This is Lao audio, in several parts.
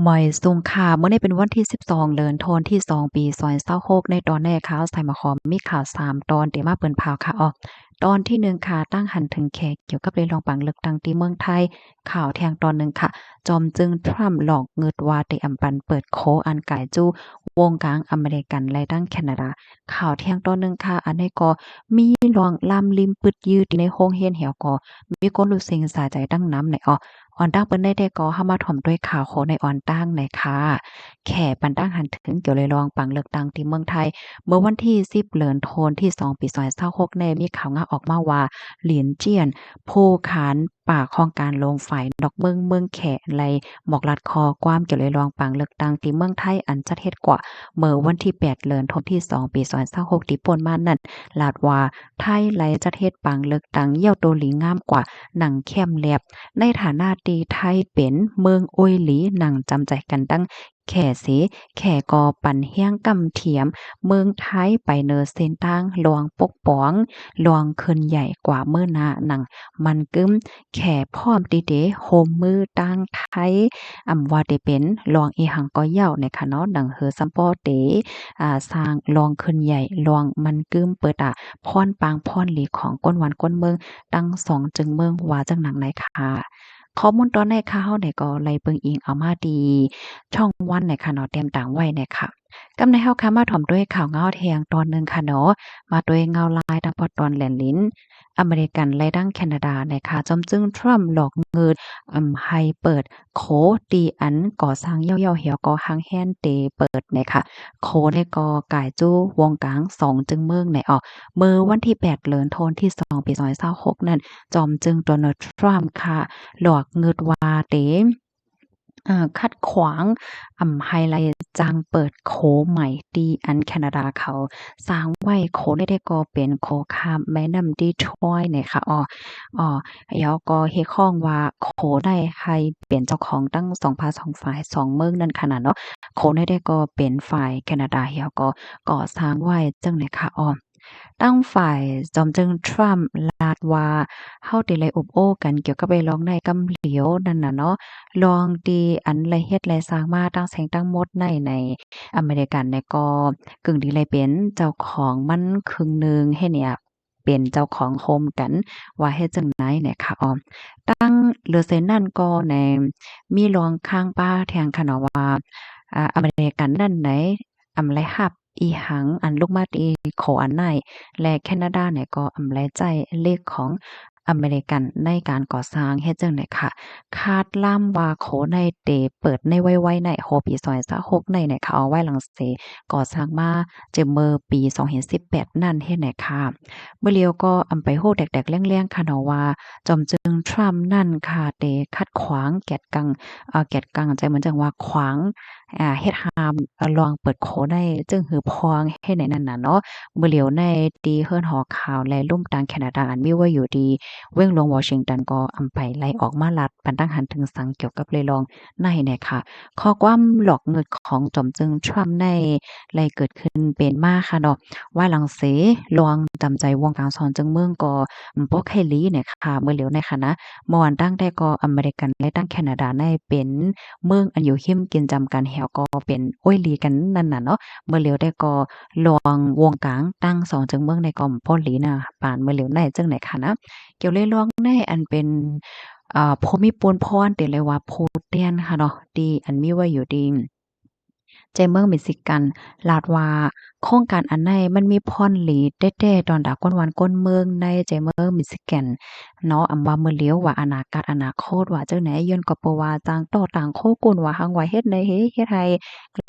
ມາຍສຸງຄ່າ ມື້ນີ້ເປັນວັນທີສິບສອງ ເດືອນທັນວາ ປີສອງພັນຊາວຫົກ ໃນຕອນນີ້ຂ່າວໃສ່ມາຄອມ ມີຂ່າວສາມຕອນທີ່ມາເປີນພາວຄ່າອອກ. ຕອນທີໜຶ່ງຄ່າ ຕັ້ງຫັນເຖິງແຂກກ່ຽວກັບເລື່ອງປາງເລືອກຕັ້ງທີ່ເມືອງໄທ. ຂ່າວທ່ຽງຕອນໜຶ່ງຄ່າ ຈອມຈຶ່ງທຣຳຫຼອກງຶດວ່າເຕອຳປັນເປີດໂຄອັນກາຍຈູ່ວົງກາງອາເມລິກັນ ແລະ ທັງແຄນາດາ. ຂ່າວທ່ຽງຕອນໜຶ່ງຄ່າ ອັນນີ້ກໍມີລວງລາມລິມປຶດຍືດໃນໂຮງຮຽນແຮວກໍມີຄົນຮູ້ເສັງສາໃຈຕັ້ງນຳໃນອອກ. ອ່ອນຕັ້ງເປີນໄດ້ແຕ່ກໍເຮົາມາຖ່ອມດ້ວຍຂ່າວໂຄໃນອ່ອນຕັ້ງໃນຄ່າ. ແຂກປັນຕັ້ງຫັນເຖິງກ່ຽວເລື່ອງປາງເລືອກຕັ້ງທີ່ເມືອງໄທ. ເມື່ອວັນທີສິບ ເດືອນທັນວາ ປີສອງພັນຊາວຫົກ ນີ້ມີຂ່າວງາອອກມາວ່າ ຫຼຽນຈຽນ ຜູ້ຂານປາກຂອງການລົງຝ່າຍນອກເມືອງ ເມືອງແຂກ ໄດ້ບອກລັດຂໍ້ຄວາມກ່ຽວເລື່ອງປາງເລືອກຕັ້ງທີ່ເມືອງໄທ ອັນຈັດເຮັດກວ່າເມື່ອວັນທີແປດ ເດືອນທັນວາ ປີສອງພັນຊາວຫົກ ທີ່ຜ່ານມານັ້ນ ລັດວ່າ ໄທໄດ້ຈັດເຮັດປາງເລືອກຕັ້ງຢ່າງໂຕດີງາມກວ່າໜັງແຄມແລັບ ໃນຖານະທີ່ໄທເປັນເມືອງໂອຍຫຼີໜັງຈຳໃຈກັນຕັ້ງແຂເສ ແຂກໍປັນແຮງກຳທຽມເມືອງໄທໄປເນີເສັ້ນທາງລວງປົກປ້ອງ ລວງເຄື່ອນໃຫຍ່ກວ່າເມືອງໜ້າໜັງມັນກຶ້ມ ແຂພ້ອມທີ່ເຕໂຮມມືຕັ້ງໄທ ອຳວ່າເຕເປັນລວງອີ່ຫຍັງກໍເຍົາະໃນຂະເນາະ ໜັງເຮີສຳປໍເຕ ອາ ສ້າງລວງເຄື່ອນໃຫຍ່ ລວງມັນກຶ້ມ ເປີດຕາພອນປາງພອນຫຼີຂອງຄົນບ້ານຄົນເມືອງ ທັງສອງຈຶງເມືອງ ວ່າຈັ່ງນັ້ນໃນຄ່າ. ຂໍ້ມູນຕອນໃນຂ່າວເຮົານີ້ກໍໄດ້ເບິ່ງອີງເອົາມາທີ່ຊ່ອງວັນໃນຄ່າເນາະ ຕຽມຕາມໄວ້ໃນຄ່າ. ກຳໃນເຮົາຄ່າມາຖ່ອມດ້ວຍຂ່າວງາວແທ່ງຕອນໜຶ່ງຄ່າເນາະ ມາດ້ວຍງາວລາຍທາງພອດຕອນແລນລິນ ອາເມລິກັນ ແລະ ທັງແຄນາດາໃນຄ່າ. ຈອມຈຶງທຣຳຫຼອກງຶດ ອຳ ໃຫ້ເປີດ ໂຄທີ່ອັນກໍ່ສ້າງແລ້ວໆ ແລ້ວກໍຫາງແຮນເຕເປີດໃນຄ່າ. ໂຄນີ້ກໍກາຍຈູ່ວົງກາງສອງຈຶງເມືອງໃນອອກ. ເມື່ອວັນທີແປດ ເດືອນທັນວາ ປີສອງພັນຊາວຫົກນັ້ນ ຈອມຈຶງໂດນັລ ທຣຳຄ່າ ຫຼອກງຶດວ່າເຕ ອາ ຂັດຂວາງ ອຳ ໃຫ້ໄດ້ຈ້າງເປີດໂຄໃໝ່ທີ່ອັນແຄນາດາເຂົາສ້າງໄວ້. ໂຄນີ້ໄດ້ກໍເປັນໂຄຂ້າມແມ່ນ້ຳດີທຣອຍໃນຄ່າ. ອາ ແລ້ວກໍຮຽກຮ້ອງວ່າໂຄໄດ້ໃຫ້ເປັນເຈົ້າຂອງທັງສອງພາກສອງຝ່າຍສອງເມືອງນັ້ນຂະໜາດເນາະ. ໂຄນີ້ໄດ້ກໍເປັນຝ່າຍແຄນາດາ ແລ້ວກໍກໍ່ສ້າງໄວ້ຈັ່ງໃນຄ່າ. ອາ ທາງຝ່າຍຈອມຈຶງທຣຳລັດວ່າ ເຮົາໄດ້ໄດ້ອຸບໂອ້ກັນກ່ຽວກັບໄອ້ລອງໃນກຳຫຼຽວນັ້ນນະເນາະ ລອງທີ່ອັນໄດ້ເຮັດໄດ້ສ້າງມາທັງແສງທັງໝົດໃນ ໃນອາເມລິກັນນີ້ກໍກຶ່ງທີ່ໄດ້ເປັນເຈົ້າຂອງມັນຄຶ່ງໜຶ່ງ ເຮັດໃຫ້ ເປັນເຈົ້າຂອງໂຮມກັນ ວ່າເຮັດຈັ່ງໃດແນ່ຄະອອມ. ຕັ້ງເຫຼືອເຊັ່ນນັ້ນກໍແນ່ ມີລອງຄ້າງປາແທ່ງຄະເນາະວ່າ ອາ ອາເມລິກັນນັ້ນໃນ ອຳໄລຮັບອີ່ຫຍັງ ອັນລຸກມາຕີໂຄອັນໃນ ແລະ ແຄນາດາແນ່ກໍອຳໄລໃຊ້ເຫຼັກຂອງອາເມລິກັນໃນການກໍ່ສ້າງ ເຮັດຈັ່ງໃດຄະ. ຄາດລຳວ່າໂຄໃນເຕເປີດໃນໄວໆໃນ ໂຮປີສອງພັນຊາວຫົກໃນ ໃນຄະອອມ ໄວ້ຫຼັງເສກໍ່ສ້າງມາ ຈະເມື່ອປີສອງພັນສິບແປດນັ້ນເຮັດໃນຄ່າ. ມື້ຫຼຽວກໍອຳໄປຮູ້ແຕກໆແຫຼງໆຄະເນາະວ່າ ຈອມຈຶງທຣຳນັ້ນຄ່າ ເຕຂັດຂວາງ ແກດກັ້ງ ເອີ ແກດກັ້ງ ຈະເໝືອນຈັ່ງວ່າຂວາງ ອາ ເຮັດຫ້າມ ອາ ລອງເປີດໂຄໄດ້ ຈຶ່ງຄືພວງເຮັດໃນນັ້ນນະເນາະ. ມື້ຫຼຽວໃນທີ່ເຮືອນຫໍຂ່າວ ແລະ ລຸ່ມຕ່າງແຄນາດາ ອັນມີໄວ້ຢູ່ທີ່ເວງຫຼວງວໍຊິງຕັນ ກໍອຳໄປໄລ່ອອກມາລັດ ປັນຕັ້ງຫັນເຖິງສັງກ່ຽວກັບເລື່ອງ ໃນ ໃນຄ່າ ຂໍ້ຄວາມຫຼອກງຶດຂອງຈອມຈຶງທຣຳໃນ ໄດ້ເກີດຂຶ້ນເປັນມາຄະເນາະ ວ່າຫຼັງເສລວງຈຳໃຈວົງກາງສອງຈຶງເມືອງກໍບໍ່ໄຄລີໃນຄ່າ ມື້ຫຼຽວໃນຄ່ານະ. ເມື່ອວານຕັ້ງແຕ່ກໍອາເມລິກັນ ແລະ ຕັ້ງແຄນາດາໃນເປັນເມືອງອັນຢູ່ຮິມກິນຈຳກັນ ແລ້ວກໍເປັນໂອ້ຍຫຼີກັນນັ້ນນະເນາະ. ມື້ຫຼຽວແຕ່ກໍລວງວົງກາງຕັ້ງສອງຈຶງເມືອງໃນກໍບໍ່ຫຼີນະ ປານມື້ຫຼຽວໃນຈຶ່ງໃນຄ່ານະ. ກ່ຽວເລື່ອງໃນອັນເປັນ ອາ ຜູ້ມີປູນພອນ ເປັນເລີຍວ່າຜູ້ແທນຄະເນາະ ທີ່ອັນມີໄວ້ຢູ່ທີ່ ໃຈເມືອງມິຊິກັນ ລາດວ່າ ໂຄງການອັນໃນມັນມີພອນດີແຕ່ໆ ຕອນຕາຄົນບ້ານຄົນເມືອງໃນໃຈເມືອງມິຊິກັນເນາະ ອຳວ່າມື້ຫຼຽວວ່າອະນາກາດອະນາຄົດວ່າຈັ່ງໃດ ຍ້ອນກໍເພາະວ່າຕ່າງຕໍ່ຕ່າງໂຄກຸນວ່າ ຫາງວ່າເຮັດໃນເຮັດໃຫ້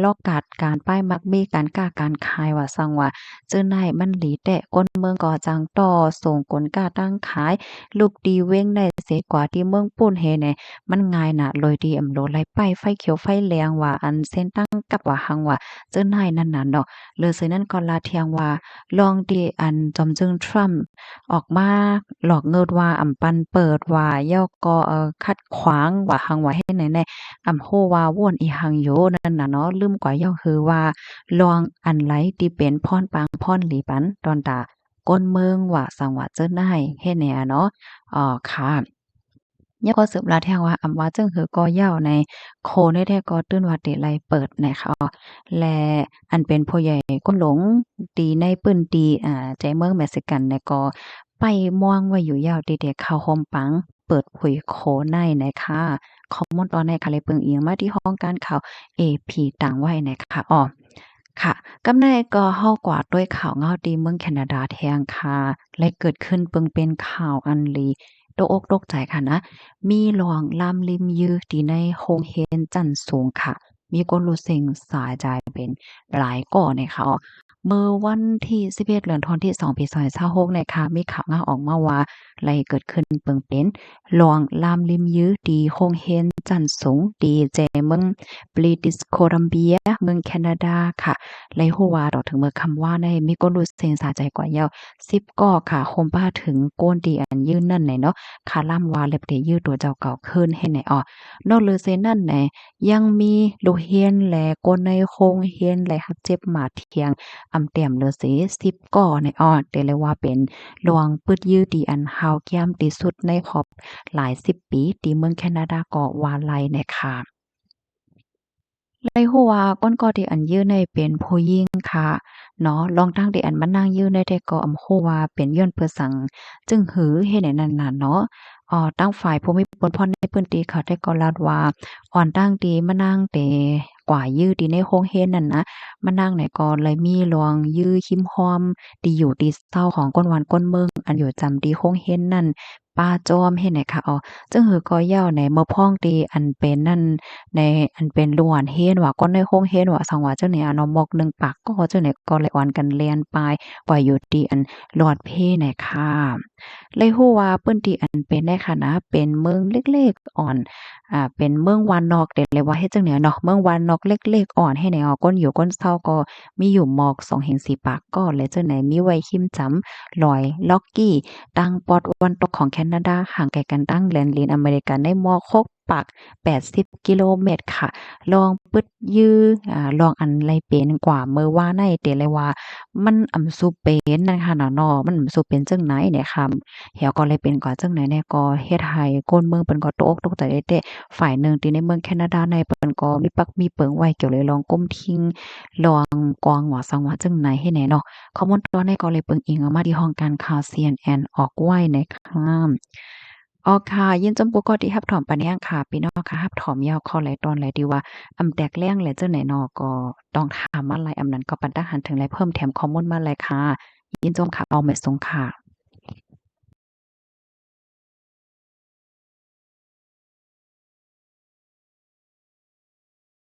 ລອກກາດການປ້າຍມັກມີການຄ້າການຂາຍວ່າ ສັງວ່າເຈົ້ານາຍມັນດີແຕ່ ຄົນເມືອງກໍຈັ່ງຕໍ່ສົ່ງກົນຄ້າຕັ້ງຂາຍ ລຸກທີ່ເວງໃນເສກວ່າທີ່ເມືອງປຸ້ນເຮັດໃນ ມັນງ່າຍນະ ໂດຍທີ່ອຳໂລໄລໄປໄຟຂຽວໄຟແດງວ່າ ອັນເສັ້ນທາງກັບວ່າ ຫາງວ່າເຈົ້ານາຍນັ້ນນະເນາະ. ເຫຼືອເຊັ່ນນັ້ນກໍລາດທ່ຽງວ່າ ລອງທີ່ອັນຈອມຈຶງທຣຳອອກມາຫຼອກງຶດວ່າ ອຳປັນເປີດວ່າ ແລ້ວກໍ ເອີ ຂັດຂວາງວ່າ ຫາງວ່າເຮັດໃນໃນ ອຳຮູ້ວ່າໂຫວນອີ່ຫຍັງຢູ່ນັ້ນນະເນາະ ລືມກວ່າ ແລ້ວຄືວ່າລອງອັນໃດທີ່ເປັນພອນປາງພອນດີປັນ ຕອນຕາ ກົນເມືອງວ່າ ສັງວ່າເຈີນາຍເຮັດແນ່ເນາະ. ເອີ ຄ່ະ ຍັງຂໍສືບລາວແທງວ່າ ອຳວ່າເຊິ່ງຫືກໍເຍົາໃນ ໂຂນແທ້ໆກໍຕື່ນວ່າເຕໄລເປີດນະຄະ ແລະ ອັນເປັນຜູ້ໃຫຍ່ກົນຫຼົງ ທີ່ໃນພື້ນທີ່ ອາ ໃຈເມືອງເມັກຊິກັນນະ ກໍໄປມອງໄວ້ຢູ່ເຍົາ ທີ່ເຕເຂົ້າຮ່ວມປາງເປີດເຜີຍໂຂນໃນນະຄະ. ຂໍ້ມູນຕອນໃນຄະ ໄດ້ເບິ່ງອີງມາທີ່ຫ້ອງການຂ່າວ ເອພີ ຕາງໄວ້ນະຄະ ອໍ ຄະ ກັບໃນກໍເຮົາກວາດດ້ວຍຂ່າວເງົາທີ່ເມືອງແຄນາດາແທງຄະ ແລະ ເກີດຂຶ້ນເບິ່ງເປັນຂ່າວອັນລີ ຕົກອົກຕົກໃຈຄະນະ ມີລວງລາມລິມຍືທີ່ໃນໂຮງຮຽນຊັ້ນສູງຄະ ມີຄົນຮູ້ເສັງສາໃຈເປັນຫຼາຍກໍນະຄະ. ເມື່ອວັນທີສິບເອັດ ເດືອນທອນທີສອງ ປີສອງພັນຊາວຫົກນະຄະ ມີຂ່າວເງົາອອກມາວ່າ ໄດ້ເກີດຂຶ້ນເບິ່ງເປັນລວງລາມລິມຍືທີ່ໂຮງຮຽນຊັ້ນສູງ ທີ່ແຈເມືອງ British Columbia ເມືອງແຄນາດາຄະ ໄດ້ຮູ້ວ່າຕໍ່ເຖິງເມື່ອຄ່ຳວານໃນ ມີຄົນຮູ້ເສັງສາໃຈກວ່າເຍົາ ສິບກໍຄະ ໂຮມປະເຖິງຄົນທີ່ອັນຍືນັ້ນແຫຼະເນາະ ຄະລຳວ່າແລບເຕຍືຕົວເຈົ້າເກົ່າຄືນໃຫ້ແນ່ອອ. ນອກເຫຼືອເສຍນັ້ນແນ່ ຍັງມີລູກຮຽນ ແລະ ຄົນໃນໂຮງຮຽນໄດ້ຮັບເຈັບມາກທຽງ ອຳແຕ້ມເຫຼືອເສ ສິບກໍແນ່ອອ ແຕ່ເລີຍວ່າເປັນລວງປຶດຍືທີ່ອັນຫ້າວກຽມທີ່ສຸດໃນຮອບຫຼາຍສິບປີ ທີ່ເມືອງແຄນາດາກໍວ່າໄດ້ນະຄະ. ໄດ້ຮູ້ວ່າຄົນກໍທີ່ອັນຍືໃນເປັນຜູ້ຍິງຄະເນາະ ລອງຕັ້ງທີ່ອັນມານັ່ງຍືໃນແທ້ກໍອຳຮູ້ວ່າເປັນຍ້ອນເພື່ອສັງ ຈຶ່ງຫືເຮັດໃນນັ້ນນະເນາະ. ອາ ທາງຝ່າຍຜູ້ມີບຸນພອນໃນພື້ນທີ່ເຂົາແທ້ກໍລາດວ່າ ອອນຕັ້ງທີ່ມານັ່ງແຕ່ກວ່າຍືທີ່ໃນໂຮງຮຽນນັ້ນນະ ມານັ່ງໃນກໍເລີຍມີລວງຍືຮິມຮ່ອມ ທີ່ຢູ່ທີ່ເຊົາຂອງຄົນບ້ານຄົນເມືອງ ອັນຢູ່ຈຳທີ່ໂຮງຮຽນນັ້ນ ປະຈອມເຮັດໃນຄະ ອໍ ເຊິ່ງຫືກໍເຍົາໃນເມື່ອພ້ອງທີ່ອັນເປັນນັ້ນ ໃນອັນເປັນລວງຮຽນວ່າ ຄົນໃນໂຮງຮຽນວ່າ ສັງວ່າຈັ່ງໃນອະເນາະ ໝົກໜຶ່ງປາກກໍຈັ່ງໃນກໍເລີຍອອນກັນແລ່ນປາຍໄປຢູ່ທີ່ອັນລອດເພໃນຄະ. ໄດ້ຮູ້ວ່າພື້ນທີ່ອັນເປັນໃນຄະນະ ເປັນເມືອງເລັກໆອ່ອນ ອາ ເປັນເມືອງວ່ານນອກ ເດເລີຍວ່າເຮັດຈັ່ງໃນເນາະ ເມືອງວ່ານນອກເລັກໆອ່ອນໃຫ້ແນ່ ຄົນຢູ່ຄົນເຊົາກໍມີຢູ່ໝອກສອງເຫັນສີ່ປາກກໍ ແລະ ຈັ່ງໃນມີໄວ້ຮິມຈຳລອຍລັອກກີ້ ທາງປອດຕາເວັນຕົກຂອງແຄນາດາ ຫ່າງໄກກັນທາງແດນດິນອາເມລິກັນໃນໝອກຫົກປາກແປດສິບກິໂລແມັດຄະ. ລວງປຶດຍື ອາ ລວງອັນໄດ້ເປັນກວ່າເມື່ອວານໃນ ເດເລີຍວ່າມັນອຳສູ່ເປັນນັ້ນຄະເນາະ ມັນອຳສູ່ເປັນຈັ່ງໃນແນ່ຄະ ແລ້ວກໍເລີຍເປັນກວ່າຈັ່ງໃນແນ່ ກໍເຮັດໃຫ້ຄົນເມືອງເພິ່ນກໍຕົກອົກຕົກໃຈແທ້ໆ ຝ່າຍໜຶ່ງທີ່ໃນເມືອງແຄນາດາໃນ ເພິ່ນກໍມີປັກມີເປິງໄວ້ກ່ຽວເລີຍລວງກົມທິງ ລວງກອງວ່າສັງວ່າຈັ່ງໃນໃຫ້ແນ່ເນາະ. ຂໍ້ມູນຕອນໃນກໍເລີຍເບິ່ງອີງເອົາມາທີ່ຫ້ອງການຂ່າວ ຊີເອັນເອັນ ອອກໄວ້ນະຄະ. ອໍ ຄະ ຍິນຊົມຜູ້ກໍທີ່ຮັບຖອມປານຍັງຄະ ພີ່ນ້ອງຄະ ຮັບຖອມຍາວຂໍ້ໃດຕອນໃດທີ່ວ່າອຳແຕກແຫຼງແຫຼະຈັ່ງໃດເນາະ ກໍຕ້ອງຖາມມາໄລ ອຳນັ້ນກໍປັນຕາຫັນເຖິງ ແລະ ເພີ່ມແຖມຂໍ້ມູນມາໄລຄະ. ຍິນຊົມຄະ ອອ ແມ່ນສູງຄະ.